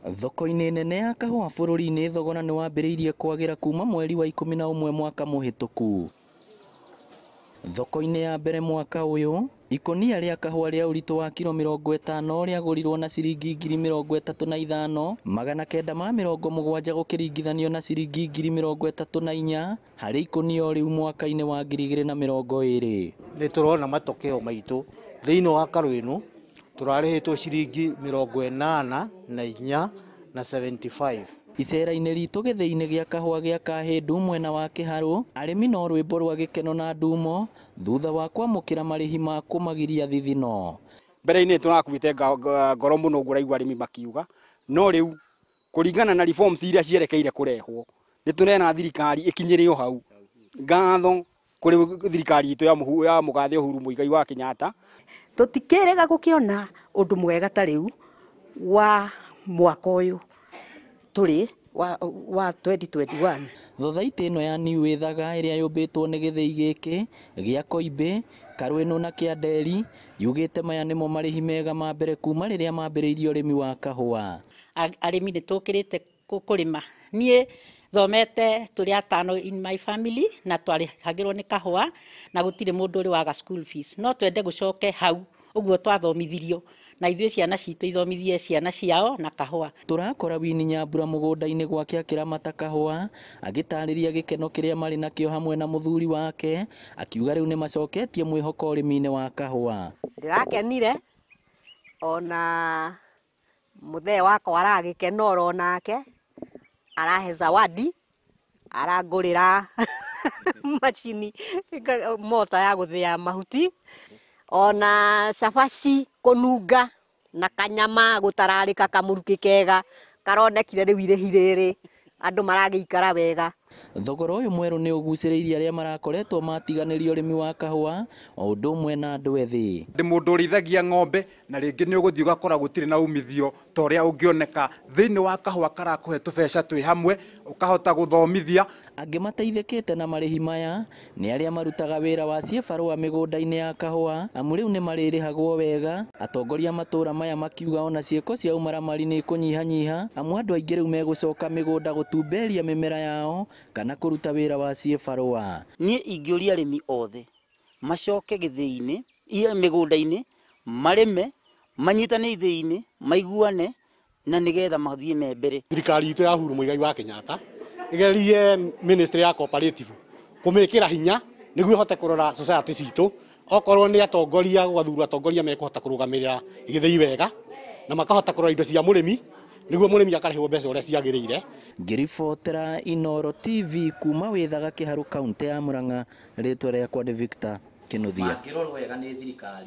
Thoko-inĩ nene ya kahũa bũrũri-inĩ thogora nĩ wambĩrĩirie kwagĩra kuma mweri wa 11 mwaka mũhĩtũku. Thoko-inĩ ya mbere mwaka ũyũ, ikũnia rĩa kahũa rĩa ũritũ wa kiro 50 rĩagũrirwo na ciringi 35,970 gũkĩringithanio na ciringi 34,000 harĩ ikũnia o rĩu mwaka-inĩ wa 2020. Nĩ tũrona matokeo maitũ thĩinĩ wa Karwĩnũ turarĩhĩtwo ciringi 84 na 75. Icera-inĩ ritũ gĩthĩi-inĩ gĩa kahũa gĩa Kahĩndu mwena wa Kĩharũ, arĩmi no rwĩmbo rwa gĩkeno na ndumo thutha wa kwamũkĩra marĩhi ma kũmagiria thithino. Mbere-inĩ tũrakuĩte ngoro mũno ũguo ũraigua arĩmi makiuga, no rĩu kũringana na reforms iria cierekeire kũrehwo nĩ tũrena thirikari ĩkinyĩre o hau. Ngatho kũrĩ thirikari itũ ya mũgathe Uhuru Muigai wa Kenyatta. Tũtikĩrĩga gũkĩona ũndũ mwega ta rĩu wa mwaka ũyũ tũrĩ wa 2021. Thothaitĩ ĩno ya New Withaga ĩrĩa yũmbĩtwo nĩ gĩthĩi gĩkĩ gĩa Koimbĩ, Karwĩnũ na Kĩanderi yugĩte maya nĩmo marĩhi mega ma mbere kuma rĩrĩa mambĩrĩirie ũrĩmi wa kahũa. Arĩmi nĩ tũkĩrĩte kũrĩma. Niĩ thomete tũrĩ atano in my family na twarĩhagĩrwo nĩ kahũa na gũtirĩ mũndũ ũrĩ waga school fees. No twende gũcoke hau ũguo twathomithirio na ithuĩ ciana citũ ithomithie ciana ciao na kahũa. Tũrakora Winnie Nyambura mũgũnda-inĩ gwake akĩramata kahũa agĩtarĩria gĩkeno kĩrĩa marĩ nakĩo hamwe na mũthuri wake, akiuga rĩu nĩmacoketie mwĩhoko ũrĩmi-inĩ wa kahũa. Ndĩrakenire ona mũthee wakwa aragĩkena oro nake, arahe zawadi, arangũrĩra macini mota ya gũthĩa mahuti, ona cabaci kũnunga na kanyama gũtararĩka kamũrukĩ kega karonekire rĩu irĩhi rĩrĩ andũ maragĩikara wega. Thogora ũyũ mwerũ nĩ ũgucĩrĩirie arĩa marakoretwo matiganĩrio ũrĩmi wa kahũa o ũndũ ũmwe na andũ ethĩ. Ndĩ mũndũ ũrĩithagia ng'ombe na rĩngĩ nĩ ũgũthiĩ ũgakora gũtirĩ na umithio ta ũrĩa ũngĩoneka thĩinĩ wa kahũa karakũhe tũbeca twĩ hamwe ũkahota gũthomithia. Angĩ mateithĩkĩte na marĩhi maya nĩ arĩa marutaga wĩra wa ciĩbarũa mĩgũnda-inĩ ya kahũa amu rĩu nĩ marĩrĩhagwo wega. Atongoria matũra maya makiuga ona ciĩko cia ũmaramari nĩ ikũnyihanyiha amu andũ aingĩ rĩu megũcoka mĩgũnda gũtumberia mĩmera yao kana kũruta wĩra wa ciĩbarũa. Niĩ ingĩũria arĩmi othe macoke gĩthĩi-inĩ, mĩgũnda-inĩ, marĩme, manyitane ithĩi-inĩ, maiguane na nĩgetha mathiĩ me mbere. Thirikari itũ ya Uhuru Muigai wa Kenyatta ĩgerie ministry ya cooperative kũmĩkĩra hinya nĩguo ĩhote kũrora society citũ, okorwo nĩ atongoria gũgathurwo atongoria mekũhota kũrũgamĩrĩra gĩthĩi wega na makahota kũrora indo cia mũrĩmi nĩguo mũrĩmi akarĩhwo mbeca ũrĩa ciagĩrĩire. Ngĩribotera Inooro TV kuma Withaga Kĩharũ kaunti ya Murang'a, rĩtwa rĩakwa nĩ Victor Kinuthia. Mangĩrorwo wega nĩ thirikari.